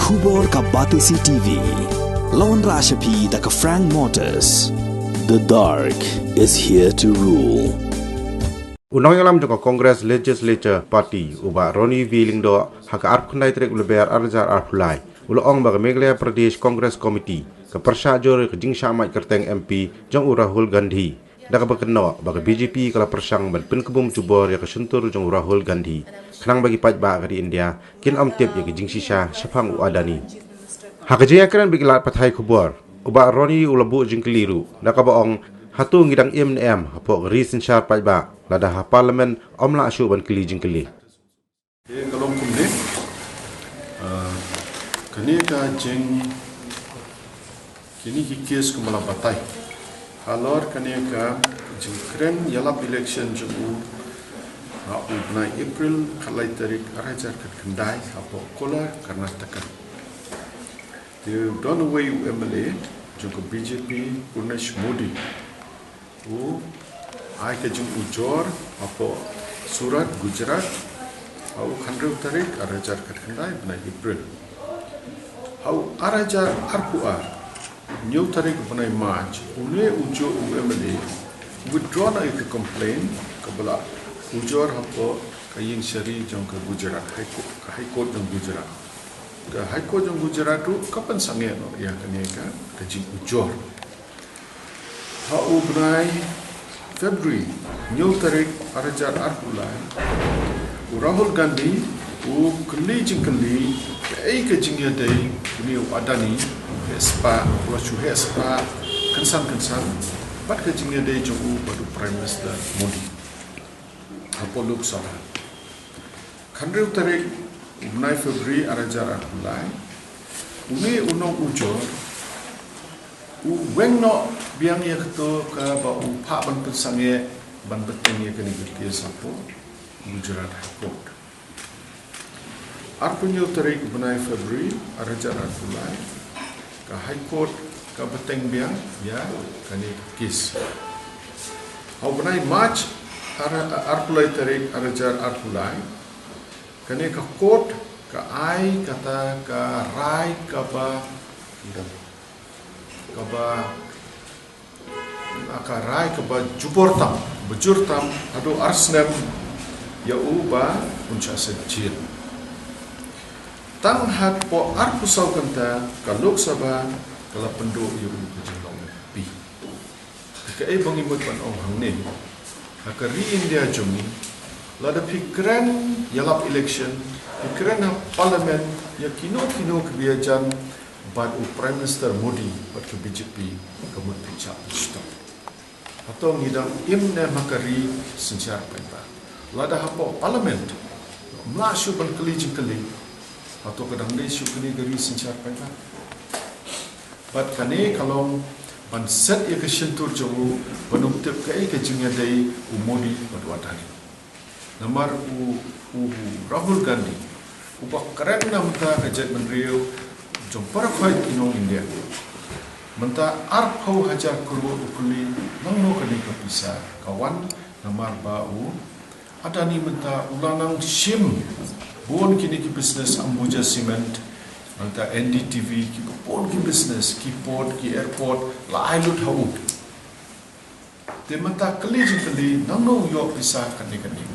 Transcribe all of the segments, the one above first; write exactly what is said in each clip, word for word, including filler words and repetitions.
Khubor ka Batesi T V. Lawan Rashapi da ka Frank Motors. The dark is here to rule. U nongïalam jong ka Congress Legislature Party, u Bah Ronnie V Lyngdoh, ha ka arphew khyndai tarik u Lber arhajar arphew lai, u la ong ba ka Meghalaya Pradesh Congress Committee ka pyrshah jur ïa ka jingshah mait kyrteng M P jong u Rahul Gandhi, da kaba kynnoh ba ka B J P ka la pyrshang ban pynkhlaiñ jubor ïa ka shyntur jong u Rahul Gandhi, khnang ba ki paidbah ka ri India kin ym tip ïa ka jingshisha shaphang u Adani. Ha ka jingïakren bad ki lad pathai khubor, u Bah Ronnie u la buh jingkylli ruh, da kaba ong, hato ngi dang im ne em hapoh ka ri synshar paidbah, lada ha Parliament ym lah shuh ban kylli jingkylli. Te ka long kumne, ah, kane ka jing, kine ki case kumba la batai halor kane ka jingkren ïalap election jong u ha u bnai April, khatlai tarik, arhajar khatkhyndai, hapoh Kolar, Karnataka. Te don uwei u M L A jong ka B J P, Purnesh Modi, u ai ka jingujor hapoh Surat, Gujarat, ha u khathynriew tarik, arhajar khatkhyndai, bnai April. Ha u arhajar arphew ar, hynñiew tarik bnai March, une u juh u M L A u withdraw noh ïa ka complaint kaba la ujor hapoh ka ïing shari jong ka Gujarat High Court, ka High Court jong Gujarat. Ka High Court jong Gujarat ruh ka pynsangeh noh ïa kane ka, ka jingujor. Ha u bnai February, hynñiew tarik, arhajar arphew lai, u Rahul Gandhi u kylli jingkylli kaei ka jingïadei une u Adani, heh spah, u la shu heh spah kynsan kynsan bad ka jingïadei jong u bad u Prime Minister Modi hapoh Lok Sabha. Khathynriew tarik u bnai February, arhajar arphew lai, une u nongujor u weng noh biang ïa kato kaba u phah ban pynsangeh ban bteng ïa kane ka case hapoh Gujarat High Court. Arphew hynñiew tarik u bnai February, arhajar arphew lai, ka High Court ka bteng biang ïa kane ka case. Ha u bnai March, ar-, arphew lai tarik, arhajar arphew lai, kane ka court ka ai kata ka rai kaba, kaba, ka rai kaba jubor tam, ba jur tam, haduh ar snem ïa u ba un shah shet jel. Tang hapoh arphew saw kynta ka Lok Sabha ka la pynduh ïa u ka jinglong M P. Te kaei ba ngi mut ban ong hangne, ha ka ri India jong ngi, lada phi kren ïalap election, phi kren ha Parliament ïa kino kino kiba ïajan bad u Prime Minister Modi bad ka B J P, ka mut phin shah pynstop. Hato ngi dang im ne em ha ka ri synshar paidbah? Lada hapoh Parliament ym lah shuh ban kylli jingkylli, hato ka dang dei shuh kane ka ri synshar paidbah? Bad kane ka long ban set ïa ka shyntur jong u ban ym tip kaei ka jingïadei u Modi bad u Adani. Namar u, u, u Rahul Gandhi uba kren na mynta ka jaitbynriew jong para khoit ki nong India. Mynta arphew hajar klur u kylli nangno kane ka pisa ka wan, namar ba u Adani mynta u la nang shim bun kine ki business, Ambuja Cement, mynta N D T V, ki bun ki business, ki port, ki airport, la ai lut ha u. Te mynta kylli jingkylli, nangno u ïoh pisa kane kane.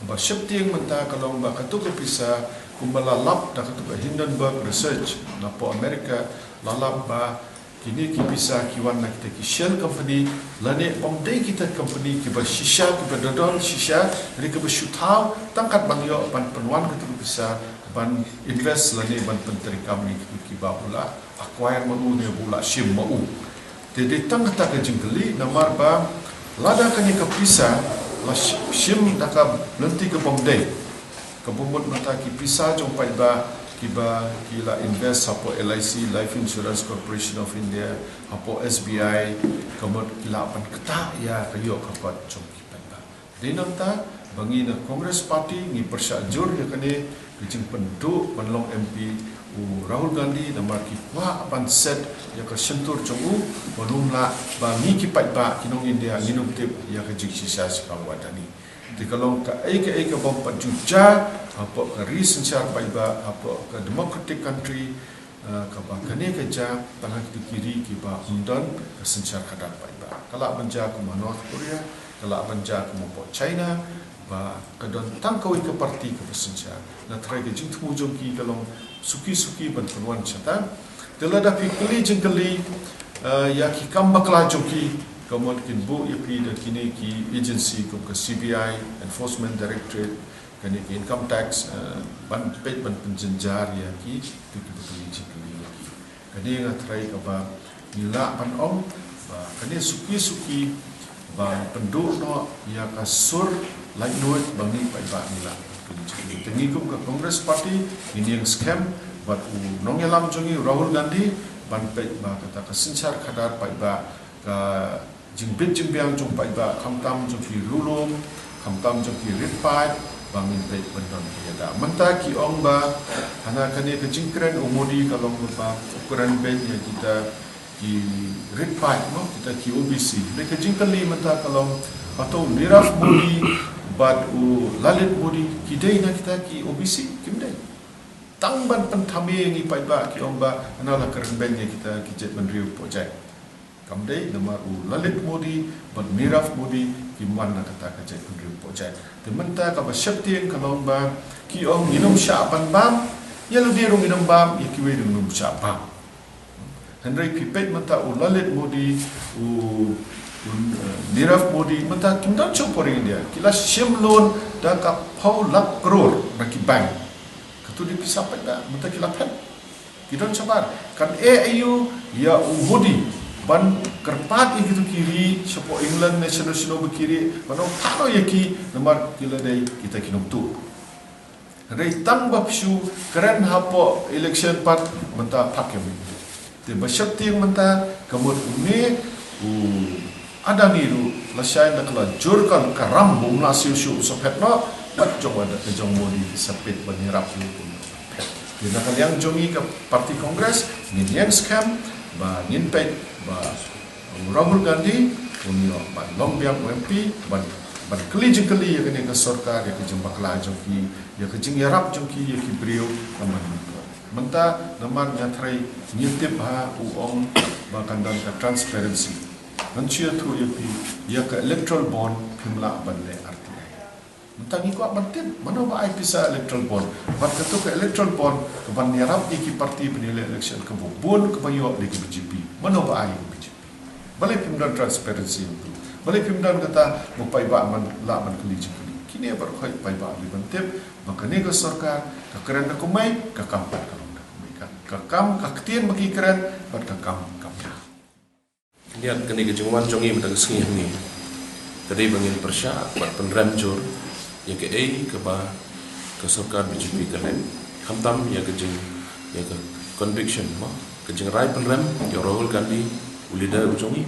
Kaba sheptieng mynta ka long ba kato ka pisa kumba la lap da kato ka Hindenburg Research napoh America, la lap ba kine ki pisa ki wan na kita ki shell company, lane ym dei kita company kiba shisha, kiba da don shisha, hynrei kiba shu thaw tang kat ban ïoh ban pynwan kato ka pisa ban invest lane ban pyntreikam ïa kito kiba u la acquire ma u ne ba u la shim ma u. Te dei tang kata ka jingkylli, namar ba lada kane ka pisa la sh-, shim da ka lynti kaba ym dei, kaba mut mynta ki pisa jong paidbah kiba ki la invest hapoh L I C, Life Insurance Corporation of India, hapoh S B I, ka mut ki lah ban ktah ïa ka ïoh ka kot jong ki paidbah. Dei nangta ba ngi na Congress Party ngi pyrshah jur ïa kane ka jingpynduh ban long M P u Rahul Gandhi, namar ki kwah ban set ïa ka shyntur jong u ban ym lah ba ngi ki paidbah ki nong India ngin ym tip ïa ka jingshisha shaphang u Adani. Te ka long kaei kaei ka bym pat ju jia hapoh ka ri synshar paidbah, hapoh ka democratic country, eh, kaba kane ka jia tang ha kito ki ri kiba ym don ka synshar khadar paidbah. Ka lah ban jia kum ha North Korea, ka lah ban jia kum hapoh China, ba ka don tang kawei ka parti kaba synshar. Nga tharai ka jingthmu jong ki ka long suki suki ban pynwan shata. Te lada phi kylli jingkylli, eh, ïa ki kam bakla jong ki, ka mut kin buh ïa phi da kine ki agency kum ka C B I, Enforcement Directorate, kane ki income tax, eh, ban peit ban pynjynjar ïa ki, to ki ba kylli jingkylli ïa ki. Kane nga tharai kaba ngi lah ban ong ba kane suki suki ban pynduh noh ïa ka sur laitluid ba ngi paidbah ngi lah. Te ngi kum ka Congress Party ngin ïeng skhem bad u nongïalam jong ngi u Rahul Gandhi ban peit ba kata ka synshar khadar paidbah, ka jingbit jingbiang jong paidbah, khamtam jong ki riewlum, khamtam jong ki rit paid, ba ngin peit ban don ka ïada. Mynta ki ong ba hana kane ka jingkren u Modi ka long ba u kren beiñ ïa kita ki rit paid, mo, kita ki O B C. Dei ka jingkylli mynta ka long, hato u Nirav Modi bad u Lalit Modi ki dei na kita ki O B C? Kim dei. Tang ban pynthame ïa ngi paidbah ki ong ba hana la kren beiñ ïa kita ki jaitbynriew hapoh jait. Kam dei, namar u Lalit Modi bad Nirav Modi kim wan na kata ka jaitbynriew hapoh jait. Te mynta kaba sheptieng ka long ba ki ong ngin ym shah ban bam, ïa lade ruh ngin ym bam, ïa kiwei ruh ngin ym shah bam. Hynrei phi peit mynta u Lalit Modi, u, u, eh, Nirav Modi, mynta kim don shuh ha ri India. Ki la shim loan da ka phew lak klur na ki bank. Kato dei pisa paidbah, mynta ki la phet. Ki don shabar. Kan eh aïu ïa u Modi ban kyrpad ïa kito ki ri shapoh England ne shano shano ba ki ri, ban ong phah noh ïa ki namar ki la dei kita ki nongtuh. Hynrei tang ba phi shu kren hapoh election pat mynta phah ïa mi. Te ba sheptieng mynta ka mut une u Adani ruh lashai na ka la jur kan ka ram ba um lah siew shuh u sa phet noh, bad jong u Ada, jong u Modi ki sa peit ban ïarap ïa u. Te na ka liang jong ngi ka party Congress ngin ïeng skhem ba ngin peit ba u Rahul Gandhi un ïoh ban long biang u M P, ban, ban kylli jingkylli ïa kane ka sorkar, ïa ka jingbakla jong ki, ïa ka jingïarap jong ki ïa ki briew. Namar mynta, namar nga tharai ngi tip ha u ong ba kan don ka transparency. Ngan shu ïathuh ïa phi, ïa ka electoral bond phim lah ban leh R T I. Mynta ngi kwah ban tip mano ba ai pisa electoral bond. Bad kato ka electoral bond ka ban ïarap ïa ki party ban ïaleh election, kaba bun kaba ïoh dei ka B J P. Mano ba ai ka B J P? Balei phim don transparency hangto? Balei phim don kata ba paidbah man lah ban kylli jingkylli? Kine baroh hi paidbah dei ban tip ba kane ka sorkar ka kren da kumne, ka kam pat ka long da kumne. Ka, ka kam, ka ktien ba ki kren, bad ka kam kam da. Khyndiat, kane ka jingwan jong ngi mynta ka sngi hangne ka dei ba ngin pyrshah bad pynrem jur ïa kaei kaba ka sorkar B J P ka leh, khamtam ïa ka jing, ïa ka conviction, mo, ka jingrai pynrem ïa u Rahul Gandhi, u leader u jong ngi,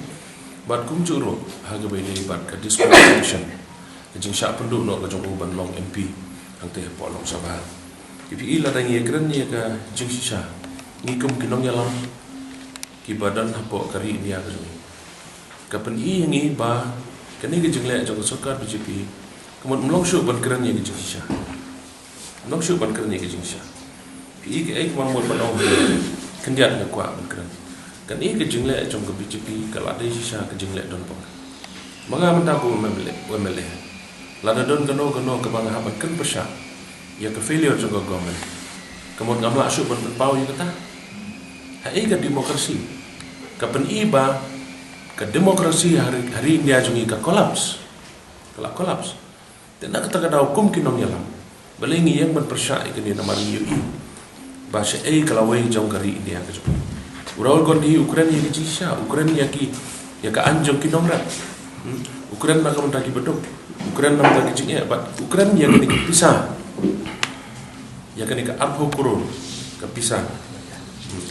bad kumjuh ruh ha kaba ïadei bad ka disqualification, ka jingshah pynduh noh ka jong u ban long M P hangtei hapoh Lok Sabha. Te phi i, lada ngi ïakren ïa ka jingshisha, ngi kum ki nongïalam kiba don hapoh ka ri India ka jong ngi, ka pyni ïa ngi ba kane ka jingleh jong ka sorkar B J P ka mut ym long shuh ban kren ïa ka jingshisha. Ym long shuh ban kren ïa ka jingshisha. Phi i kaei kaba mut ban ong, khyndiat nga kwah ban kren. Kane ka jingleh jong ka B J P ka la dei shisha ka jingleh don pang. Ma nga mynta kum u M L A, u M L A, lada don kano kano kaba nga hap ban kren pyrshah ïa ka failure jong ka government, ka mut ngam lah shuh ban pynpaw ïa kata. Haei ka democracy? Ka pyni ba ka democracy ha ri, ha ri India jong ngi ka collapse. Ka la collapse. Te na kata ka daw kum ki nongïalam, balei ngi ïeng ban pyrshah ïa kane? Namar ngi ïohi ba shaei ka lawei jong ka ri India ka jong ngi. U Rahul Gandhi u kren ïa ka jingshisha, u kren ïa ki, ïa ka aiñ jong ki nongrep. Hmm? U kren na ka bynta kiba duk, u kren na ka bynta ka jingeh, bad u kren ïa kane ka pisa, ïa kane ka arphew klur ka pisa,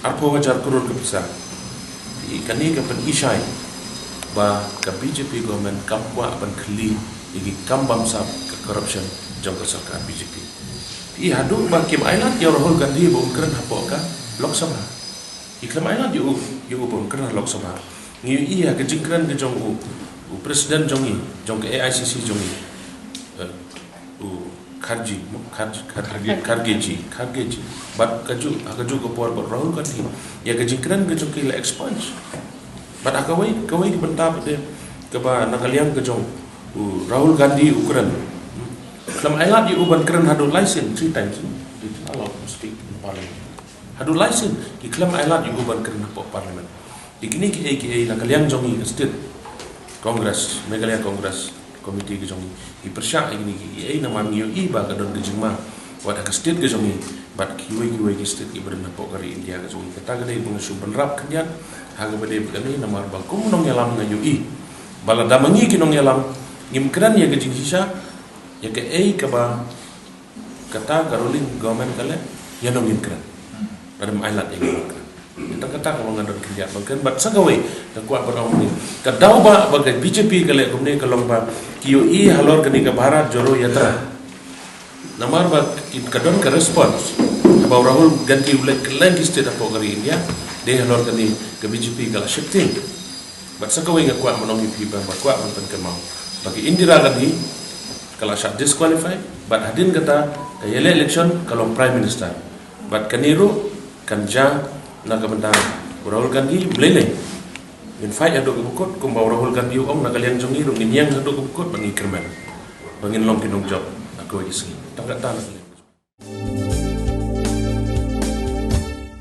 arphew hajar klur ka pisa. Te kane ka pyni shai ba ka B J P government kam kwah ban kylli ïa ki kam bamsap, ka corruption jong ka sorkar B J P. Te haduh ba kim ailad ïa u Rahul Gandhi ba un kren hapoh ka Lok Sabha. Ki khlem ailad ïa u, ïa u ba un kren ha Lok Sabha. Ngi ïohi ha ka jingkren ka jong u, u president jong ngi, jong ka A I C C jong ngi, eh, Kharge, Kharge, Kharge, Kharge ji, Kharge ji. Bad kajuh, ha kajuh ka por bad Rahul Gandhi, ïa ka jingkren ka jong ki la expunge. Bad ha kawei, kawei ka bynta pat de, kaba na ka liang ka jong u Rahul Gandhi u kren. Khlem ailad ïa u ban kren haduh lai sien, three times, no? They didn't allow to speak in parliament. Haduh lai sien, ki khlem ailad ïa u ban kren hapoh parliament. Ïa kine kiei kiei na ka liang jong ngi ka state Congress, Meghalaya Congress Committee ka jong ngi, ki pyrshah ïa kine kiei namar ngi ïohi ba ka don ka jingma wat ha ka state ka jong ngi bad kiwei kiwei ki state kiba don hapoh ka ri India ka jong ngi. Kata ka dei ba nga shu bynrap khyndiat ha kaba dei ba kane namar ba kum u nongïalam nga ïohi ba lada ma ngi ki nongïalam ngim kren ïa ka jingshisha, ïa kaei kaba kata ka ruling government ka leh, ïa nongïalam kren. Lada ym ailad ïa ngi ban kren. Ïa kata kaba nga don khyndiat ban kren bad sa kawei nga kwah ban ong kumne. Ka daw ba, ba ka B J P ka leh kumne ka long ba ki ïohi halor kane ka Bharat Jodo Yatra. Namar ba ki, ka don ka response ba u Rahul Gandhi u leit kylleng ki state hapoh ka ri India, dei halor kane ka B J P ka la sheptieng. Bad sa kawei nga kwah ban ong ïa phi ba, ba kwah ban pynkynmaw ba ka Indira Gandhi ka la shah disqualify bad hadien kata ka ïaleh election ka long Prime Minister. Bad kane ruh kan jia na ka bynta u Rahul Gandhi. Ym lei lei, ngin fight haduh kaba kut, kumba u Rahul Gandhi u ong, na ka liang jong ngi ruh ngin ïeng haduh kaba kut bad ngin kyrmen ba ngin long ki nongjop ha kawei ka sngi. Tang kata na ka liang.